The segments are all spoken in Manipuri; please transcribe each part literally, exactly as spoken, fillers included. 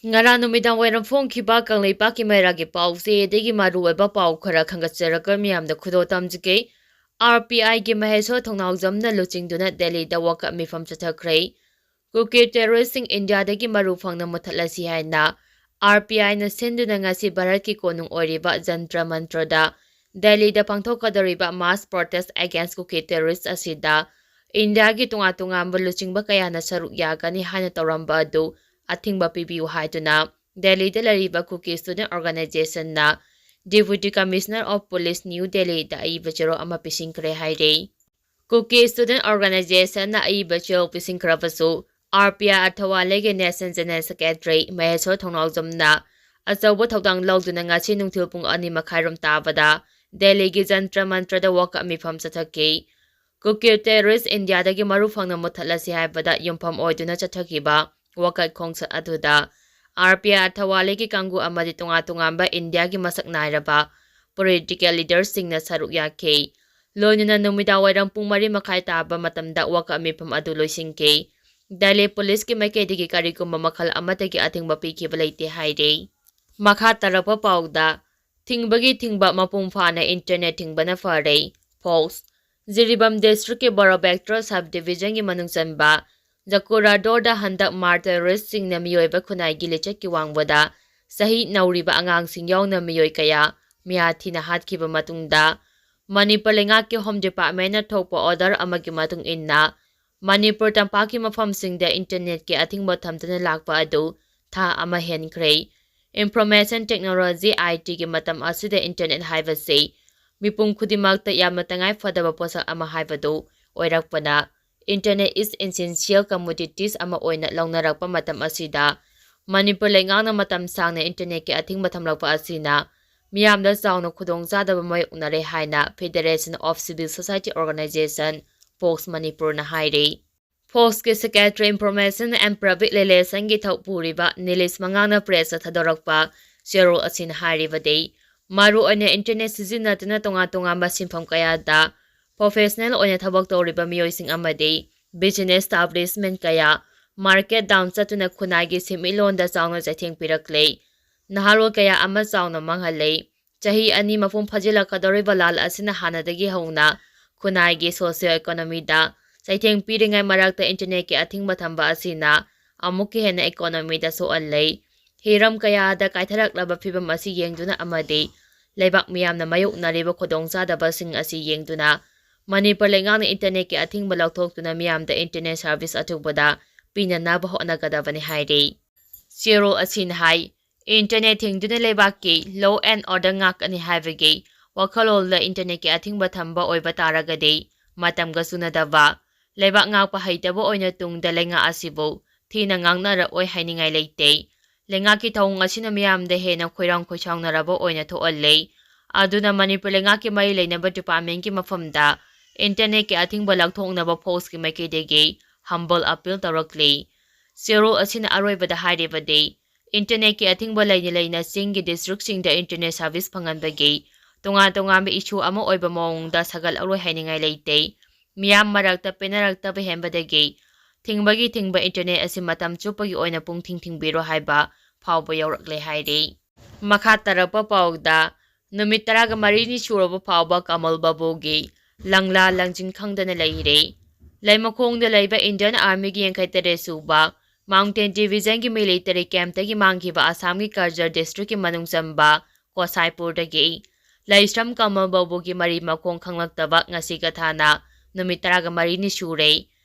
ꯉꯔꯥꯡ ꯅꯨꯃꯤꯗꯥꯡ ꯋꯥꯏꯔꯝ ꯐꯣꯡꯈꯤꯕ ꯀꯪꯂꯩꯄꯥꯛꯀꯤ ꯃꯩꯔꯥꯒꯤ ꯄꯥꯎꯆꯦꯗꯒꯤ ꯃꯔꯨꯑꯣꯏꯕ ꯄꯥꯎ ꯈꯔ ꯈꯪꯒꯠꯆꯔꯒ ꯃꯤꯌꯥꯝꯗ ꯈꯨꯗꯣꯜ ꯇꯝꯖꯒꯦ꯫ ꯑꯥꯔ ꯄꯤ ꯑꯥꯏꯒꯤ ꯃꯍꯦꯁꯣꯔ ꯊꯣꯡꯅꯥꯎꯖꯝꯅ ꯂꯨꯆꯤꯡꯗꯨꯅ ꯗꯦꯜꯂꯤꯗ ꯋꯥꯀꯠ ꯃꯤꯐꯝ ꯆꯠꯊꯈ꯭ꯔꯦ꯫ ꯀꯨꯀꯤ ꯇꯦꯔꯣꯔꯤꯁꯁꯤꯡ ꯏꯟꯗꯤꯌꯥꯗꯒꯤ ꯃꯔꯨ ꯐꯪꯅ ꯃꯨꯠꯊꯠꯂꯁꯤ ꯍꯥꯏꯅ ꯑꯥꯔ ꯄꯤ ꯑꯥꯏꯅ ꯁꯤꯟꯗꯨꯅ ꯉꯁꯤ ꯚꯥꯔꯠꯀꯤ ꯀꯣꯅꯨꯡ ꯑꯣꯏꯔꯤꯕ ꯖꯟꯇ꯭ꯔ ꯃꯟꯇ꯭ꯔꯗ ꯗꯦꯜꯂꯤꯗ ꯄꯥꯡꯊꯣꯛꯀꯗꯧꯔꯤꯕ mass protest against Kuki terrorist ꯑꯁꯤꯗ ꯏꯟꯗꯤꯌꯥꯒꯤ ꯇꯣꯉꯥꯟ ꯇꯣꯉꯥꯟꯕ ꯂꯨꯆꯤꯡꯕ ꯀꯌꯥꯅ ꯁꯔꯨꯛ ꯌꯥꯒꯅꯤ ꯍꯥꯏꯅ ꯇꯧꯔꯝꯕ ꯑꯗꯨ ꯑꯊꯤꯡꯕ ꯄꯤꯕꯤꯌꯨ ꯍꯥꯏꯗꯨꯅ ꯗꯦꯜꯂꯤꯗ ꯂꯩꯔꯤꯕ Kuki Student Organizationꯅ Deputy Commissioner of Police New Delhiꯗ ꯑꯏꯕ ꯆꯦꯔꯣꯜ ꯑꯃ ꯄꯤꯁꯤꯟꯈ꯭ꯔꯦ ꯍꯥꯏꯔꯦ꯫ Kuki Student Organizationꯅ ꯑꯏꯕ ꯆꯦꯔꯣꯜ ꯄꯤꯁꯤꯟꯈ꯭ꯔꯕꯁꯨ, ꯑꯥꯔ ꯄꯤ ꯑꯥꯏ ꯑꯊꯋꯥꯂꯦꯒꯤ National General Secretary ꯃꯍꯦꯁꯣꯔ ꯊꯣꯡꯅꯥꯎꯖꯝꯅ ꯑꯆꯧꯕ ꯊꯧꯗꯥꯡ ꯂꯧꯗꯨꯅ ꯉꯁꯤ ꯅꯨꯡꯊꯤꯜ ꯄꯨꯡ ꯑꯅꯤ ꯃꯈꯥꯏꯔꯣꯝ ꯇꯥꯕꯗ ꯗꯦꯜꯂꯤꯒꯤ ꯖꯟꯇ꯭ꯔ ꯃꯟꯇ꯭ꯔꯗ ꯋꯥꯀꯠ ꯃꯤꯐꯝ ꯆꯠꯊꯈꯤ꯫ ꯀꯨꯀꯤ ꯇꯦꯔꯣꯔꯤꯁ ꯏꯟꯗꯤꯌꯥꯗꯒꯤ ꯃꯔꯨ ꯐꯪꯅ ꯃꯨꯠꯊꯠꯂꯁꯤ ꯍꯥꯏꯕꯗ ꯌꯨꯝꯐꯝ ꯑꯣꯏꯗꯨꯅ ꯆꯠꯊꯈꯤꯕ ꯋꯥꯀꯠ ꯈꯣꯡꯆꯠ ꯑꯗꯨꯗ ꯑꯥꯔ ꯄꯤ ꯑꯥꯏ ꯑꯊꯋꯥꯂꯦꯒꯤ ꯀꯥꯡꯕꯨ ꯑꯃꯗꯤ ꯇꯣꯉꯥꯟ ꯇꯣꯉꯥꯟꯕ ꯏꯟꯗꯤꯌꯥꯒꯤ ꯃꯁꯛ ꯅꯥꯏꯔꯕ political leaderꯁꯤꯡꯅ ꯁꯔꯨꯛ ꯌꯥꯈꯤ꯫ ꯂꯣꯏꯅꯅ ꯅꯨꯃꯤꯗꯥꯡ ꯋꯥꯏꯔꯝ ꯄꯨꯡ ꯃꯔꯤ ꯃꯈꯥꯏ ꯇꯥꯕ ꯃꯇꯝꯗ ꯋꯥꯀꯠ ꯃꯤꯐꯝ ꯑꯗꯨ ꯂꯣꯏꯁꯤꯟꯈꯤ꯫ ꯗꯦꯜꯂꯤ ꯄꯨꯂꯤꯁꯀꯤ ꯃꯥꯏꯀꯩꯗꯒꯤ ꯀꯔꯤꯒꯨꯝꯕ ꯃꯈꯜ ꯑꯃꯠꯇꯒꯤ ꯑꯊꯤꯡꯕ ꯄꯤꯈꯤꯕ ꯂꯩꯇꯦ ꯍꯥꯏꯔꯤ꯫ ꯃꯈꯥ ꯇꯥꯔꯛꯄ ꯄꯥꯎꯗ, ꯊꯤꯡꯕꯒꯤ ꯊꯤꯡꯕ ꯃꯄꯨꯡ ꯐꯥꯅ internet ꯊꯤꯡꯕꯅ ꯐꯔꯦ꯫ Fox꯫ ꯖꯤꯔꯤꯕꯥꯝ districtꯀꯤ ꯕꯣꯔꯣꯕꯦꯛꯇ꯭ꯔꯣ sub divisionꯒꯤ ꯃꯅꯨꯡ ꯆꯟꯕ ꯖꯀꯨꯔꯥꯗꯣꯔꯗ ꯍꯟꯗꯛ ꯃꯥꯔ terroristꯁꯤꯡꯅ ꯃꯤꯑꯣꯏꯕ ꯈꯨꯟꯅꯥꯏꯒꯤ ꯂꯤꯆꯠꯀꯤ ꯋꯥꯡꯃꯗ ꯆꯍꯤ ꯅꯧꯔꯤꯕ ꯑꯉꯥꯡꯁꯤꯡ ꯌꯥꯎꯅ ꯃꯤꯑꯣꯏ ꯀꯌꯥ ꯃꯤꯌꯥꯊꯤꯅ ꯍꯥꯠꯈꯤꯕ ꯃꯇꯨꯡꯗ, ꯃꯅꯤꯄꯨꯔ ꯂꯩꯉꯥꯛꯀꯤ Home Departmentꯅ ꯊꯣꯛꯄ order ꯑꯃꯒꯤ ꯃꯇꯨꯡ ꯏꯟꯅ, ꯃꯅꯤꯄꯨꯔ ꯇꯝꯄꯥꯛꯀꯤ ꯃꯐꯝꯁꯤꯡꯗ internetꯀꯤ ꯑꯊꯤꯡꯕ ꯊꯝꯗꯨꯅ ꯂꯥꯛꯄ ꯑꯗꯨ ꯊꯥ ꯑꯃ ꯍꯦꯟꯈ꯭ꯔꯦ꯫ Information technology, ITꯒꯤ ꯃꯇꯝ ꯑꯁꯤꯗ internet ꯍꯥꯏꯕꯁꯤ ꯃꯤꯄꯨꯝ ꯈꯨꯗꯤꯡꯃꯛꯇ ꯌꯥꯝꯅ ꯇꯉꯥꯏ ꯐꯗꯕ ꯄꯣꯠꯁꯛ ꯑꯃ ꯍꯥꯏꯕꯗꯨ ꯑꯣꯏꯔꯛꯄꯅ, internet is essential commodities ꯑꯃ ꯑꯣꯏꯅ ꯂꯧꯅꯔꯛꯄ ꯃꯇꯝ ꯑꯁꯤꯗ, ꯃꯅꯤꯄꯨꯔ ꯂꯩꯉꯥꯛꯅ ꯃꯇꯝ ꯁꯥꯡꯅ internetꯀꯤ ꯑꯊꯤꯡꯕ ꯊꯝꯂꯛꯄ ꯑꯁꯤꯅ ꯃꯤꯌꯥꯝꯗ ꯆꯥꯎꯅ ꯈꯨꯗꯣꯡꯆꯥꯗꯕ ꯃꯥꯌꯣꯛꯅꯔꯦ ꯍꯥꯏꯅ Federation of Civil Society Organization, Fox ꯃꯅꯤꯄꯨꯔꯅ ꯍꯥꯏꯔꯤ꯫ Foxꯀꯤ Secretary Information and Public Relationꯒꯤ ꯊꯧ ꯄꯨꯔꯤꯕ ꯅꯤꯂꯤꯁ ꯃꯉꯥꯡꯅ pressꯇ ꯊꯥꯗꯣꯔꯛꯄ ꯆꯦꯔꯣꯜ ꯑꯁꯤꯅ ꯍꯥꯏꯔꯤꯕꯗꯤ, ꯃꯔꯨꯑꯣꯏꯅ internet ꯁꯤꯖꯤꯟꯅꯗꯨꯅ ꯇꯣꯉꯥꯟ ꯇꯣꯉꯥꯟꯕ ꯁꯤꯟꯐꯝ ꯀꯌꯥꯗ professional ꯑꯣꯏꯅ ꯊꯕꯛ ꯇꯧꯔꯤꯕ ꯃꯤꯑꯣꯏꯁꯤꯡ ꯑꯃꯗꯤ business establishment ꯀꯌꯥ market down ꯆꯠꯇꯨꯅ ꯈꯨꯟꯅꯥꯏꯒꯤ ꯁꯦꯟꯃꯤꯠꯂꯣꯟꯗ ꯆꯥꯎꯅ ꯆꯩꯊꯦꯡ ꯄꯤꯔꯛꯂꯦ꯫ ꯅꯍꯥꯔꯣꯜ ꯀꯌꯥ ꯑꯃ ꯆꯥꯎꯅ ꯃꯥꯡꯍꯜꯂꯦ꯫ ꯆꯍꯤ ꯑꯅꯤ ꯃꯄꯨꯡ ꯐꯥꯖꯤꯜꯂꯛꯀꯗꯧꯔꯤꯕ ꯂꯥꯜ ꯑꯁꯤꯅ ꯍꯥꯟꯅꯗꯒꯤ ꯍꯧꯅ ꯈꯨꯟꯅꯥꯏꯒꯤ socio economyꯗ ꯆꯩꯊꯦꯡ ꯄꯤꯔꯤꯉꯩ ꯃꯔꯛꯇ internetꯀꯤ ꯑꯊꯤꯡꯕ ꯊꯝꯕ ꯑꯁꯤꯅ ꯑꯃꯨꯛꯀ ꯍꯦꯟꯅ economyꯗ ꯁꯣꯛꯍꯜꯂꯦ꯫ ꯍꯤꯔꯝ ꯀꯌꯥꯗ ꯀꯥꯏꯊꯔꯛꯂꯕ ꯐꯤꯕꯝ ꯑꯁꯤ ꯌꯦꯡꯗꯨꯅ ꯑꯃꯗꯤ ꯂꯩꯕꯥꯛ ꯃꯤꯌꯥꯝꯅ ꯃꯥꯌꯣꯛꯅꯔꯤꯕ ꯈꯨꯗꯣꯡꯆꯥꯗꯕꯁꯤꯡ ꯑꯁꯤ ꯌꯦꯡꯗꯨꯅ ꯃꯅꯤꯄꯨꯔ ꯂꯩꯉꯥꯛꯅ internetꯀꯤ ꯑꯊꯤꯡꯕ ꯂꯧꯊꯣꯛꯇꯨꯅ ꯃꯤꯌꯥꯝꯗ internet service ꯑꯊꯨꯕꯗ ꯄꯤꯅꯅꯕ ꯍꯣꯠꯅꯒꯗꯕꯅꯤ ꯍꯥꯏꯔꯤ꯫ ꯆꯦꯔꯣꯜ ꯑꯁꯤꯅ ꯍꯥꯏ, internet ꯊꯤꯡꯗꯨꯅ ꯂꯩꯕꯥꯛꯀꯤ law and order ꯉꯥꯛꯀꯅꯤ ꯍꯥꯏꯕꯒꯤ ꯋꯥꯈꯜꯂꯣꯟꯗ internetꯀꯤ ꯑꯊꯤꯡꯕ ꯊꯝꯕ ꯑꯣꯏꯕ ꯇꯥꯔꯒꯗꯤ ꯃꯇꯝꯒ ꯆꯨꯅꯗꯕ, ꯂꯩꯕꯥꯛ ꯉꯥꯛꯄ ꯍꯩꯇꯕ ꯑꯣꯏꯅ ꯇꯨꯡꯗ ꯂꯩꯉꯥꯛ ꯑꯁꯤꯕꯨ ꯊꯤꯅ ꯉꯥꯡꯅꯔꯛꯑꯣꯏ ꯍꯥꯏꯅꯤꯡꯉꯥꯏ ꯂꯩꯇꯦ꯫ ꯂꯩꯉꯥꯛꯀꯤ ꯊꯧꯑꯣꯡ ꯑꯁꯤꯅ ꯃꯤꯌꯥꯝꯗ ꯍꯦꯟꯅ ꯈꯣꯏꯔꯥꯡ ꯈꯣꯏꯁꯥꯎꯅꯔꯕ ꯑꯣꯏꯅ ꯊꯣꯛꯍꯜꯂꯦ꯫ ꯑꯗꯨꯅ ꯃꯅꯤꯄꯨꯔ ꯂꯩꯉꯥꯛꯀꯤ ꯃꯔꯤ ꯂꯩꯅꯕ departmentꯀꯤ ꯃꯐꯝꯗ internetꯀꯤ ꯑꯊꯤꯡꯕ ꯂꯧꯊꯣꯛꯅꯕ forceꯀꯤ ꯃꯥꯏꯀꯩꯗꯒꯤ humble appeal ꯇꯧꯔꯛꯂꯤ꯫ ꯆꯦꯔꯣꯜ ꯑꯁꯤꯅ ꯑꯔꯣꯏꯕꯗ ꯍꯥꯏꯔꯤꯕꯗꯤ, internetꯀꯤ ꯑꯊꯤꯡꯕ ꯂꯩꯅ ꯂꯩꯅ ꯆꯤꯡꯒꯤ districtꯁꯤꯡꯗ internet service ꯐꯪꯍꯟꯕꯒꯤ ꯇꯣꯉꯥꯟ ꯇꯣꯉꯥꯟꯕ issue ꯑꯃ ꯑꯣꯏꯕ ꯃꯑꯣꯡꯗ ꯁꯥꯒꯠꯂꯛꯂꯣꯏ ꯍꯥꯏꯅꯤꯡꯉꯥꯏ ꯂꯩꯇꯦ꯫ ꯃꯤꯌꯥꯝ ꯃꯔꯛꯇ ꯄꯦꯟꯅꯔꯛꯇꯕ ꯍꯦꯟꯕꯗꯒꯤ ꯊꯤꯡꯕꯒꯤ ꯊꯤꯡꯕ internet ꯑꯁꯤ ꯃꯇꯝ ꯆꯨꯞꯄꯒꯤ ꯑꯣꯏꯅ ꯄꯨꯡ ꯊꯤꯡ ꯊꯤꯡꯕꯤꯔꯣ ꯍꯥꯏꯕ ꯐꯥꯎꯕ ꯌꯧꯔꯛꯂꯦ ꯍꯥꯏꯔꯤ꯫ ꯃꯈꯥ ꯇꯥꯔꯛꯄ ꯄꯥꯎꯗ, ꯅꯨꯃꯤꯠ ꯇꯔꯥꯒ ꯃꯔꯤꯅꯤ ꯁꯨꯔꯕ ꯐꯥꯎꯕ ꯀꯃꯜ ꯕꯥꯕꯨꯒꯤ ꯂꯪꯂꯥ ꯂꯪꯖꯤꯟ ꯈꯪꯗꯅ ꯂꯩꯔꯦ꯫ ꯂꯩꯃꯈꯣꯡꯗ ꯂꯩꯕ Indian Armyꯒꯤ ꯌꯥꯡꯈꯩ ꯇꯔꯦꯠ ꯁꯨꯕ Mountain Divisionꯒꯤ military campꯇꯒꯤ ꯃꯥꯡꯈꯤꯕ ꯑꯁꯥꯝꯒꯤ ꯀꯔꯖꯔ districtꯀꯤ ꯃꯅꯨꯡ ꯆꯟꯕ ꯀꯣꯁꯥꯏꯄꯨꯔꯗꯒꯤ ꯂꯩꯁ꯭ꯔꯝ ꯀꯃꯜ ꯕꯥꯕꯨꯒꯤ ꯃꯔꯤ ꯃꯈꯣꯡ ꯈꯪꯂꯛꯇꯕ ꯉꯁꯤꯒ ꯊꯥꯅ ꯅꯨꯃꯤꯠ ꯇꯔꯥꯒ ꯃꯔꯤꯅꯤ ꯁꯨꯔꯦ꯫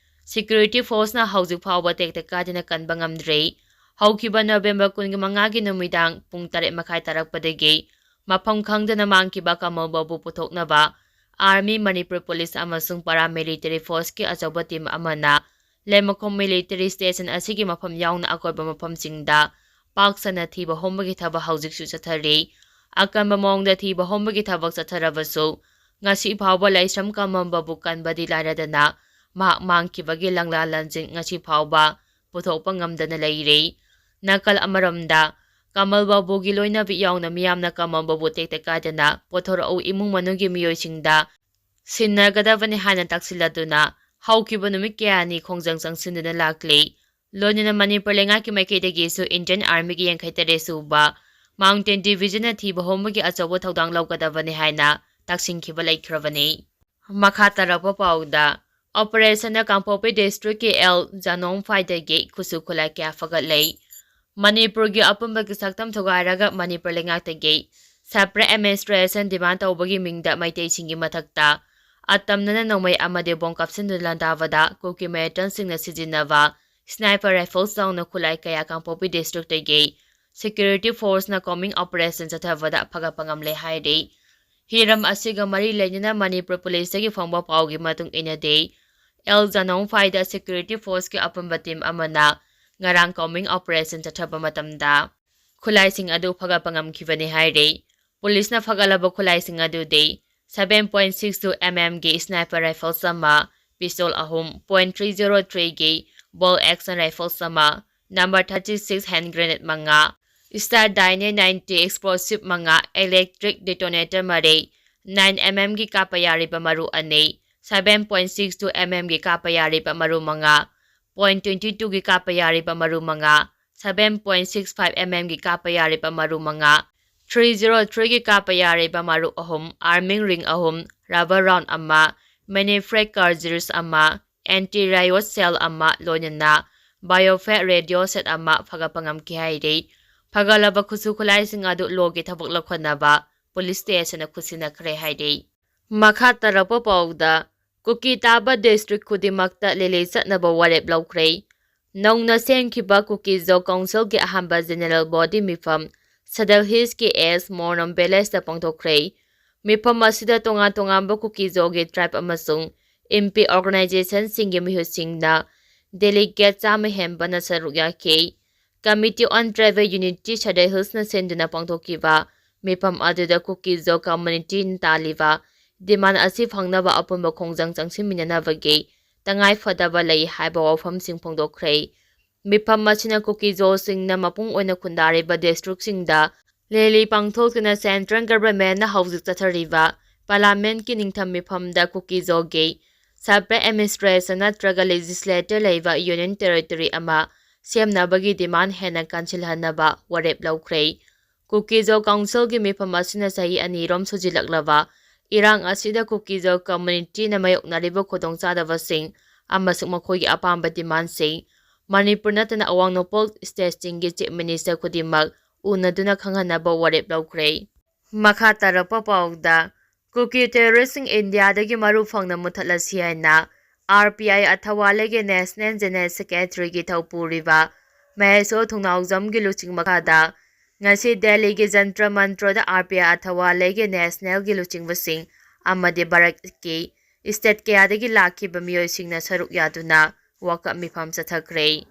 Security forceꯅ ꯍꯧꯖꯤꯛ ꯐꯥꯎꯕ ꯇꯦꯛꯇ ꯀꯥꯏꯗꯅ ꯀꯟꯕ ꯉꯝꯗ꯭ꯔꯤ꯫ ꯍꯧꯈꯤꯕ November ꯀꯨꯟꯒ ꯃꯉꯥꯒꯤ ꯅꯨꯃꯤꯗꯥꯡ ꯄꯨꯡ ꯇꯔꯦꯠ ꯃꯈꯥꯏ ꯇꯥꯔꯛꯄꯗꯒꯤ ꯃꯐꯝ ꯈꯪꯗꯅ ꯃꯥꯡꯈꯤꯕ ꯀꯃꯜ ꯕꯥꯕꯨ ꯄꯨꯊꯣꯛꯅꯕ Army, Manipur Police ꯑꯃꯁꯨꯡ paramilitary forceꯀꯤ ꯑꯆꯧꯕ team ꯑꯃꯅ ꯂꯩꯃꯈꯣꯡ military station ꯑꯁꯤꯒꯤ ꯃꯐꯝ ꯌꯥꯎꯅ ꯑꯀꯣꯏꯕ ꯃꯐꯝꯁꯤꯡꯗ ꯄꯥꯛ ꯁꯟꯅ ꯊꯤꯕ ꯍꯨꯝꯕꯒꯤ ꯊꯕꯛ ꯍꯧꯖꯤꯛꯁꯨ ꯆꯠꯊꯔꯤ꯫ ꯑꯀꯟꯕ ꯃꯑꯣꯡꯗ ꯊꯤꯕ ꯍꯨꯝꯕꯒꯤ ꯊꯕꯛ ꯆꯠꯊꯔꯕꯁꯨ, ꯉꯁꯤ ꯐꯥꯎꯕ ꯂꯩꯁ꯭ꯔꯝ ꯀꯃꯜ ꯕꯥꯕꯨ ꯀꯟꯕꯗꯤ ꯂꯥꯏꯔꯗꯅ, ꯃꯍꯥꯛ ꯃꯥꯡꯈꯤꯕꯒꯤ ꯂꯪꯂꯥ ꯂꯪꯖꯤꯟ ꯉꯁꯤ ꯐꯥꯎꯕ ꯄꯨꯊꯣꯛꯄ ꯉꯝꯗꯅ ꯂꯩꯔꯤ꯫ ꯅꯥꯀꯜ ꯑꯃꯔꯣꯝꯗ, ꯀꯃꯜ ꯕꯥꯕꯨꯒꯤ ꯂꯣꯏꯅꯕꯤ ꯌꯥꯎꯅ ꯀꯃꯜ ꯕꯥꯕꯨ ꯇꯦꯛꯇ ꯀꯥꯏꯗꯅ ꯄꯨꯊꯣꯔꯛꯎ ꯏꯃꯨꯡ ꯃꯅꯨꯡꯒꯤ ꯃꯤꯑꯣꯏꯁꯤꯡꯗ ꯁꯤꯟꯅꯒꯗꯕꯅꯤ ꯍꯥꯏꯅ ꯇꯥꯛꯁꯤꯜꯂꯗꯨꯅ ꯍꯧꯈꯤꯕ ꯅꯨꯃꯤꯠ ꯀꯌꯥꯅꯤ ꯈꯣꯡꯖꯪ ꯆꯪꯁꯤꯟꯗꯨꯅ ꯂꯥꯛꯂꯤ꯫ ꯂꯣꯏꯅꯅ ꯃꯅꯤꯄꯨꯔ ꯂꯩꯉꯥꯛꯀꯤ ꯃꯥꯏꯀꯩꯗꯒꯤꯁꯨ Indian Armyꯒꯤ ꯌꯥꯡꯈꯩ ꯇꯔꯦꯠ ꯁꯨꯕ Mountain Divisionꯅ ꯊꯤꯕ ꯍꯣꯝꯕꯒꯤ ꯑꯆꯧꯕ ꯊꯧꯗꯥꯡ ꯂꯧꯒꯗꯕꯅꯤ ꯍꯥꯏꯅ ꯇꯛꯁꯤꯟꯈꯤꯕ ꯂꯩꯈ꯭ꯔꯕꯅꯤ꯫ ꯃꯈꯥ ꯇꯥꯔꯛꯄ ꯄꯥꯎꯗ, Operationꯅ ꯀꯥꯡꯄꯣꯛꯄꯤ districtꯀꯤ ꯑꯦꯜ ꯖꯥꯅꯣꯡꯐꯥꯏꯗꯒꯤ ꯈꯨꯠꯁꯨ ꯈꯨꯠꯂꯥꯏ ꯀꯌꯥ ꯐꯒꯠꯂꯦ꯫ ꯃꯅꯤꯄꯨꯔꯒꯤ ꯑꯄꯨꯟꯕꯒꯤ ꯁꯛꯇꯝ ꯊꯨꯒꯥꯏꯔꯒ ꯃꯅꯤꯄꯨꯔ ꯂꯩꯉꯥꯛꯇꯒꯤ separate administration demand ꯇꯧꯕꯒꯤ ꯃꯤꯡꯗ ꯃꯩꯇꯩꯁꯤꯡꯒꯤ ꯃꯊꯛꯇ ꯑꯇꯝꯅꯅ ꯅꯣꯡꯃꯩ ꯑꯃꯗꯤ ꯕꯣꯝ ꯀꯥꯞꯁꯤꯟꯗꯨꯅ ꯂꯥꯟꯗꯥꯕꯗ ꯀꯨꯀꯤ militantꯁꯤꯡꯅ ꯁꯤꯖꯤꯟꯅꯕ sniper rifles ꯌꯥꯎꯅ ꯈꯨꯠꯂꯥꯏ ꯀꯌꯥ ꯀꯥꯡꯄꯣꯛꯄꯤ districtꯇꯒꯤ security forceꯅ combing operation ꯆꯠꯊꯕꯗ ꯐꯒꯠꯄ ꯉꯝꯂꯦ ꯍꯥꯏꯔꯤ꯫ ꯍꯤꯔꯝ ꯑꯁꯤꯒ ꯃꯔꯤ ꯂꯩꯅꯅ ꯃꯅꯤꯄꯨꯔ policeꯇꯒꯤ ꯐꯪꯕ ꯄꯥꯎꯒꯤ ꯃꯇꯨꯡ ꯏꯟꯅꯗꯤ, ꯑꯦꯜ ꯖꯥꯅꯣꯡꯐꯥꯏꯗ security forceꯀꯤ ꯑꯄꯨꯟꯕ team ꯑꯃꯅ ꯉꯔꯥꯡ combing operation ꯆꯠꯊꯕ ꯃꯇꯝꯗ ꯈꯨꯠꯂꯥꯏꯁꯤꯡ ꯑꯗꯨ ꯐꯒꯠꯄ ꯉꯝꯈꯤꯕꯅꯤ ꯍꯥꯏꯔꯤ꯫ Policeꯅ ꯐꯒꯠꯂꯕ ꯈꯨꯠꯂꯥꯏꯁꯤꯡ ꯑꯗꯨꯗꯤ seven point six two mmꯒꯤ sniper rifles ꯑꯃ, pistol ꯑꯍꯨꯝ, point three zero threeꯒꯤ bolt action rifles ꯑꯃ, number thirty six hand grenade ꯃꯉꯥ, Star Dyne ninety explosive ꯃꯉꯥ, electric detonator ꯃꯔꯤ, nine mmꯒꯤ ꯀꯥꯞꯄ ꯌꯥꯔꯤꯕ ꯃꯔꯨ ꯑꯅꯤ, seven point six two mmꯒꯤ ꯀꯥꯞꯄ ꯌꯥꯔꯤꯕ ꯃꯔꯨ ꯃꯉꯥ, point twenty twoꯒꯤ ꯀꯥꯞꯄ ꯌꯥꯔꯤꯕ ꯃꯔꯨ ꯃꯉꯥ, seven point six five mmꯒꯤ ꯀꯥꯞꯄ ꯌꯥꯔꯤꯕ ꯃꯔꯨ ꯃꯉꯥ, three zero threeꯒꯤ ꯀꯥꯞꯄ ꯌꯥꯔꯤꯕ ꯃꯔꯨ ꯑꯍꯨꯝ, arming ring ꯑꯍꯨꯝ, rubber round ꯑꯃ, mini frag cartridge ꯑꯃ, anti riot shell ꯑꯃ, ꯂꯣꯏꯅꯅ BioFag radio set ꯑꯃ ꯐꯒꯠꯄ ꯉꯝꯈꯤ ꯍꯥꯏꯔꯤ꯫ ꯐꯒꯠꯂꯕ ꯈꯨꯠꯁꯨ ꯈꯨꯠꯂꯥꯏꯁꯤꯡ ꯑꯗꯨ ꯂꯣꯒꯤ ꯊꯕꯛ ꯂꯧꯈꯠꯅꯕ police stationꯅ ꯈꯨꯠꯁꯤꯟꯅꯈ꯭ꯔꯦ ꯍꯥꯏꯔꯤ꯫ ꯃꯈꯥ ꯇꯥꯔꯛꯄ ꯄꯥꯎꯗ, ꯀꯨꯀꯤ ꯇꯥꯕ district ꯈꯨꯗꯤꯡꯃꯛꯇ ꯂꯤꯂꯤ ꯆꯠꯅꯕ ꯋꯥꯔꯦꯞ ꯂꯧꯈ꯭ꯔꯦ꯫ ꯅꯧꯅ ꯁꯦꯝꯈꯤꯕ ꯀꯨꯀꯤ-ꯖꯣ councilꯒꯤ ꯑꯍꯥꯟꯕ general body ꯃꯤꯐꯝ Sadar Hillsꯀꯤ ꯑꯦꯁ ꯃꯣꯔꯅꯝ villageꯇ ꯄꯥꯡꯊꯣꯛꯈ꯭ꯔꯦ꯫ ꯃꯤꯐꯝ ꯑꯁꯤꯗ ꯇꯣꯉꯥꯟ ꯇꯣꯉꯥꯟꯕ ꯀꯨꯀꯤ-ꯖꯣꯒꯤ tribe ꯑꯃꯁꯨꯡ ꯏꯝꯄꯤ organizationꯁꯤꯡꯒꯤ ꯃꯤꯍꯨꯠꯁꯤꯡꯅ delegate ꯆꯥꯝꯃ ꯍꯦꯟꯕꯅ ꯁꯔꯨꯛ ꯌꯥꯈꯤ꯫ Committee on Tribal Unity Sadar Hillsꯅ ꯁꯤꯟꯗꯨꯅ ꯄꯥꯡꯊꯣꯛꯈꯤꯕ ꯃꯤꯐꯝ ꯑꯗꯨꯗ ꯀꯨꯀꯤ-ꯖꯣ communityꯅ ꯇꯥꯜꯂꯤꯕ demand ꯑꯁꯤ ꯐꯪꯅꯕ ꯑꯄꯨꯟꯕ ꯈꯣꯡꯖꯪ ꯆꯪꯁꯤꯟꯃꯤꯟꯅꯅꯕꯒꯤ ꯇꯉꯥꯏ ꯐꯗꯕ ꯂꯩ ꯍꯥꯏꯕ ꯋꯥꯐꯝꯁꯤꯡ ꯐꯣꯡꯗꯣꯛꯈ꯭ꯔꯦ꯫ ꯃꯤꯐꯝ ꯑꯁꯤꯅ ꯀꯨꯀꯤ-ꯖꯣꯁꯤꯡꯅ ꯃꯄꯨꯡ ꯑꯣꯏꯅ ꯈꯨꯟꯗꯥꯔꯤꯕ districtꯁꯤꯡꯗ ꯂꯦꯂꯤ ꯄꯥꯡꯊꯣꯛꯇꯨꯅ central governmentꯅ ꯍꯧꯖꯤꯛ ꯆꯠꯊꯔꯤꯕ parliamentꯀꯤ ꯅꯤꯡꯊꯝ ꯃꯤꯐꯝꯗ ꯀꯨꯀꯤ-ꯖꯣꯒꯤ separate administration ꯅꯠꯇ꯭ꯔꯒ legislature ꯂꯩꯕ union territory ꯑꯃ ꯁꯦꯝꯅꯕꯒꯤ demand ꯍꯦꯟꯅ ꯀꯟꯁꯤꯜꯍꯟꯅꯕ ꯋꯥꯔꯦꯞ ꯂꯧꯈ꯭ꯔꯦ꯫ ꯀꯨꯀꯤꯖꯣ ꯀꯥꯎꯟꯁꯤꯜꯒꯤ ꯃꯤꯐꯝ ꯑꯁꯤꯅ ꯆꯍꯤ ꯑꯅꯤꯔꯣꯝ ꯁꯨꯖꯤꯜꯂꯛꯂꯕ ꯏꯔꯥꯡ ꯑꯁꯤꯗ ꯀꯨꯀꯤꯖꯣ communityꯅ ꯃꯥꯌꯣꯛꯅꯔꯤꯕ ꯈꯨꯗꯣꯡꯆꯥꯗꯕꯁꯤꯡ ꯑꯃꯁꯨꯡ ꯃꯈꯣꯏꯒꯤ ꯑꯄꯥꯝꯕ demandꯁꯤꯡ ꯃꯅꯤꯄꯨꯔ ꯅꯠꯇꯅ ꯑꯋꯥꯡ ꯅꯣꯡꯄꯣꯛ stateꯁꯤꯡꯒꯤ chief minister ꯈꯨꯗꯤꯡꯃꯛ ꯎꯅꯗꯨꯅ ꯈꯪꯍꯟꯅꯕ ꯋꯥꯔꯦꯞ ꯂꯧꯈ꯭ꯔꯦ꯫ ꯃꯈꯥ ꯇꯥꯔꯛꯄ ꯄꯥꯎꯗ, ꯀꯨꯀꯤ terroristꯁꯤꯡ ꯏꯟꯗꯤꯌꯥꯗꯒꯤ ꯃꯔꯨ ꯐꯪꯅ ꯃꯨꯊꯠꯂꯁꯤ ꯍꯥꯏꯅ RPI ꯑꯊꯋꯥꯂꯦꯒꯤ national general secretaryꯒꯤ ꯊꯧꯄꯨꯔꯤꯕ ꯃꯍꯦꯁꯣꯔ ꯊꯣꯡꯅꯥꯎꯖꯝꯒꯤ ꯂꯨꯆꯤꯡ ꯃꯈꯥꯗ ꯉꯁꯤ ꯗꯦꯜꯂꯤꯒꯤ ꯖꯟꯇ꯭ꯔ ꯃꯟꯇ꯭ꯔꯗ RPI ꯑꯊꯋꯥꯂꯦꯒꯤ nationalꯒꯤ ꯂꯨꯆꯤꯡꯕꯁꯤꯡ ꯑꯃꯗꯤ ꯚꯥꯔꯠꯀꯤ state ꯀꯌꯥꯗꯒꯤ ꯂꯥꯛꯈꯤꯕ ꯃꯤꯑꯣꯏꯁꯤꯡꯅ ꯁꯔꯨꯛ ꯌꯥꯗꯨꯅ ꯋꯥꯀꯠ ꯃꯤꯐꯝ ꯆꯠꯊꯈ꯭ꯔꯦ꯫